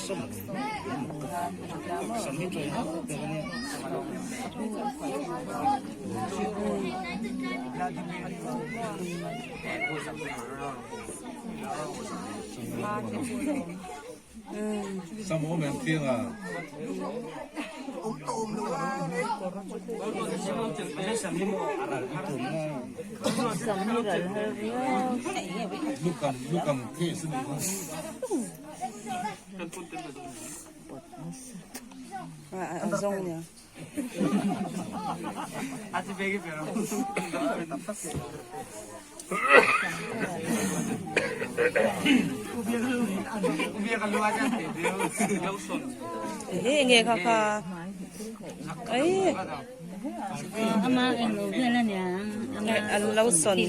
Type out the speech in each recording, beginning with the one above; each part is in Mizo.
Sam awm em thiang a. Lukam lukam case a nih kha. Nge kha kha ei an lo sawn.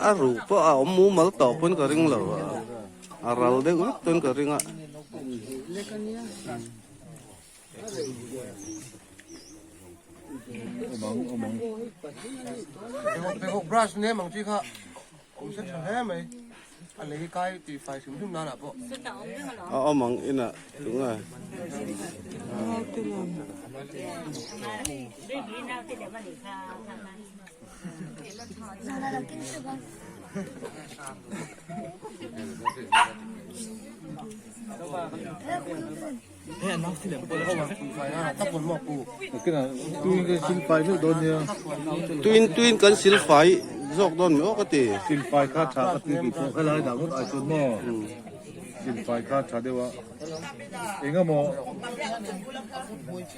A ruh pawh a awm mumal tawh pawn ka ring lo a, a ral deuh vek chuan ka ring a. A awm ang inah tunga. Tuin tuin kan silfai zawk dawn mi aw ka ti. Silfai kha tha ka ti tih pawh helai dah ngawt ai chuan maw silfai kha tha deuh a eng emaw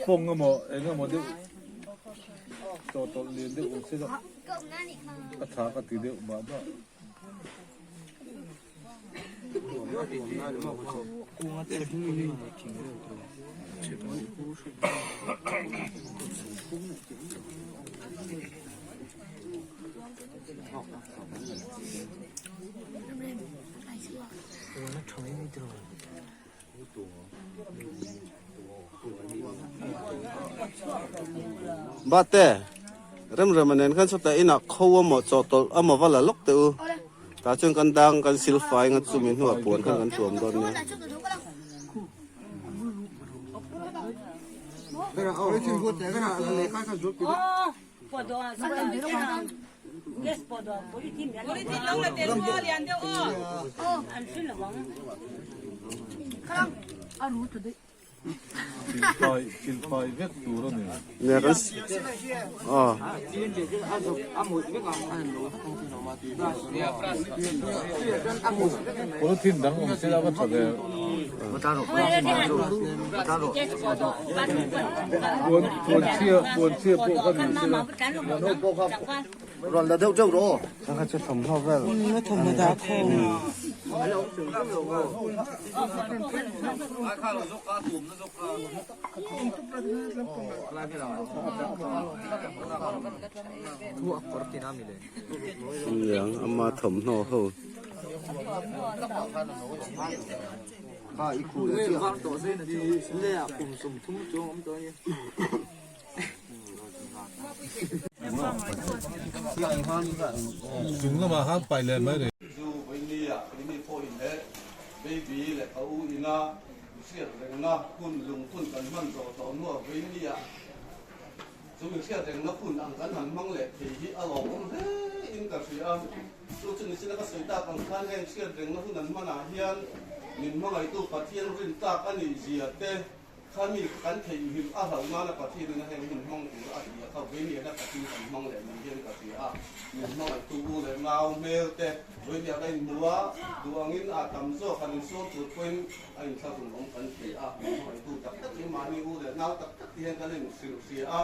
pawng emaw eng emaw deuh chawhtawlh lian deuh awm se a tha ka ti deuh mah mah. Bate remrema nen khan sawtah inah kho amaw chawhtawlh amaw va la lawk teh u tah chuan kan dang kan sil fai nga chumi hnuah puan khan kan tuam dawn nia. Silfai vek tur a ni. Polythene dang awm se la va tha ve. Puan chhia puan chhia pawh kha ni se la. Rawn la deuh deuh rawh aw. Ka kha chu thawmhnaw vel. A thawmhnaw dah khawm. Niang ama thawmhnaw ho. Chung lamah khan paih leh mai rih. Zu Vawinia keini pawhin leh baby leh ka u ina hriat rengna hun lungphun kan hman zawh tawh hnuah Vawinia chu mi hriat rengna hun ang kan han hmang leh thei hi a lawmawm hle in ka hria a. Chu chu nichina ka sawi tak ang khan heng hriat rengna hun an hmanah hian min hmangaihtu Pathian rin tlak a nih zia te. Khami kan theihnghilh a hlauh nana Pathianin a heng hun hmang tur a ti a, kha Vawinia takin kan hmang leh mai hian ka hria a, min hmangaihtu u leh ngau hmel te Vawinia ka inhmu a, duh angin a tam zawk han insawn tur pawhin a inthlahrun awm kan thei a, min hmangaihtu tak tak hi mahni u leh ngau tak tak te hian kan inhrilh hria a,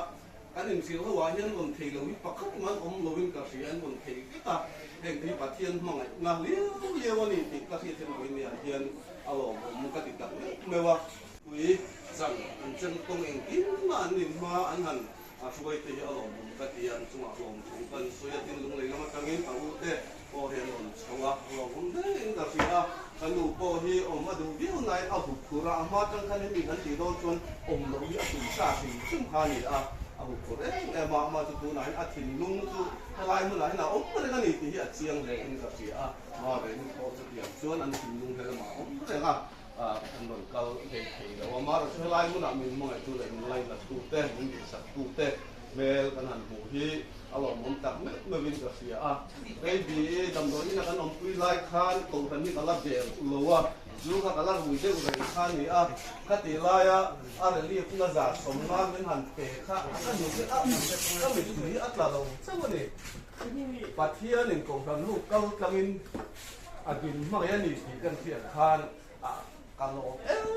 kan inhrilh ho ah hian rawn thei lo hi pakhat man awm loin ka hria, an rawn thei vek a, heng te hi Pathian hmangaihna liau liau a ni tih ka hriat hian Vawinia hian a lawmawm ka ti tak meuh meuh a. Pui zan an chem kawng engkim mah an nin hma an han a hruai te hi a lawmawm ka ti a, an chungah hlawm thu kan sawi a, tin lunglei lam atangin ka u te pawh hi an rawn chho a, a lawmawm hle in ka hria a, ka nu pawh hi awm a duh viau nain a hup phur a, a hma atang khan hemi kan tih dawn chuan awm loh hi a tum sa hrim hrim kha a ni a, a hup phur em em a, amah chu tunah hian a thinlung chu helai hmunah hian a awm reng a ni tih hi a chiang hle in ka hria a, hma ve hun pawh chutiang chuan an thinlung he lamah a awm reng a. An rawn kal thei thei lo a, mahrawh chu helai hmunah min hmangaihtu leh min lainattu te, min duhsaktu te hmel kan han hmuh hi a lawmawm tak meuh meuhin ka hria a. Baby damdawi ina kan awmpui lai khan kohhran hi ka la bel lo a, zu kha ka la rui deuh reng kha a ni a, khati laia a relief na zar sawmna min han pe kha ka hnu hi a ka mittui hi a tla lo chauh a ni. Pathianin kohhran lut kal tlangin A din hmangaih a ni tih kan hriat khan ka lawm em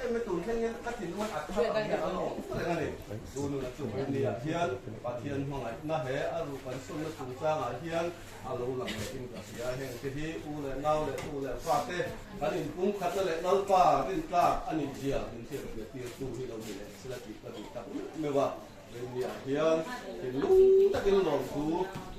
em e, tun thleng hian ka thinlung a thar ang hian a lawm reng a ni. Chu nuna chu Biblia ah hian Pathian hmangaihna he a ru kan sunna chungchangah hian a lo lang leh in ka hria. Heng te hi u leh nau leh tu leh fa te kan inpumkhatna leh Lalpa rintlak a nih zia min hriatfiah tirtu hi lo ni leh sila tih ka duh tak meuh meuh a. Rinniah hian thinlung takin lawmthu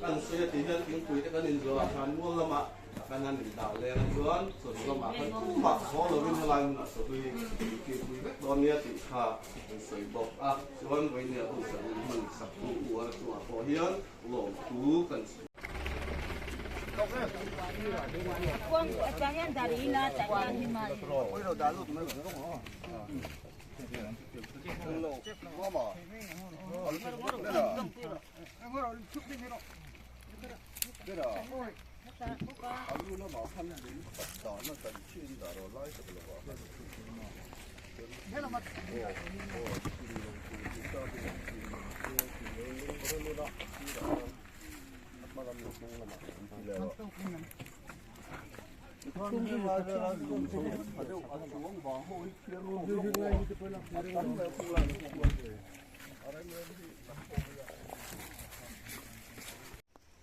kan sawi a tih hian thingpui te kan inzawh a, thlan mual lamah kan han indah leng a chuan chawhnu lamah khan tumah haw lovin helai hmunah chawhlui intirpui vek dawn nia tih kha an sawi bawk a, chuan Vawinia hun sarih hman sak tu u ara chungah pawh hian lawmthu kan sawi.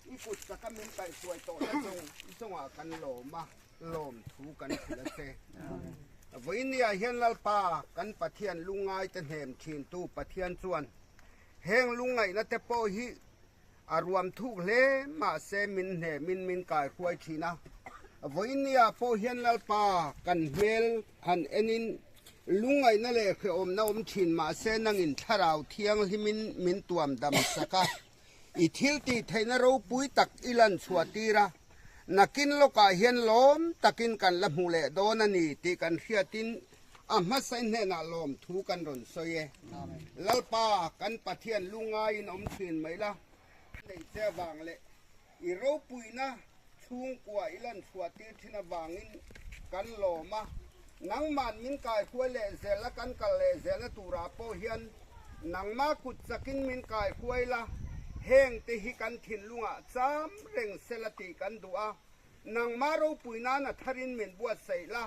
I kut taka min kaihhruai tawh na chung i chungah kan lawm a, lawm thu kan hrilh a che. Vawinia hian Lalpa kan Pathian lungngaite hnem thintu Pathian chuan heng lungngaihna te pawh hi A ruam thuk hle mahse min hnemin min kaihruai thin a. Vawinia pawh hian Lalpa kan hmel han enin lungngaihna leh hrehawmna awm thin mahse nangin thlarau thianghlimin min tuam dam sak a. I thil tih theihna ropui tak i lan chhuah tir a. Nakin lawkah hian lawm takin kan la hmu leh dawn a ni tih kan hriatin A hmasa hnenah lawmthu kan rawn sawi e. Lalpa, kan Pathian lu ngaiin awm thin mai la, nei che avang leh i ropuina chhungkua i lan chhuah tir thin avangin kan lawm a. Nangman min kaihruai leh zel a, kan kal leh zelna turah pawh hian nangma kut chakin min kaihruai la, hengte hi kan thinlungah cham reng sela tih kan duh a. Nangma ropui nana tharin min buatsaih la,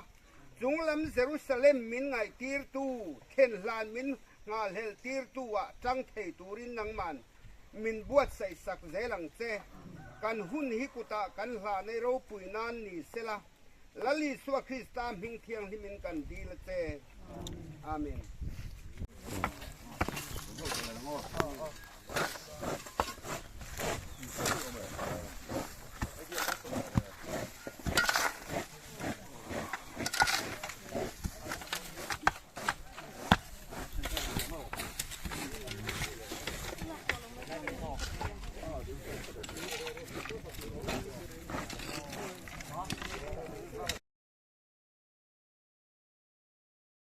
Chunglam Jerusalem min ngaihtirtu, thenhlan min nghahhlelhtirtu ah tang thei turin nangman min buatsaih sak zel ang che. Kan hun hi kutah kan hlanei ropui nan ni sela, Lal Isua Krista hming thianghlimin kan dil a che. Amen.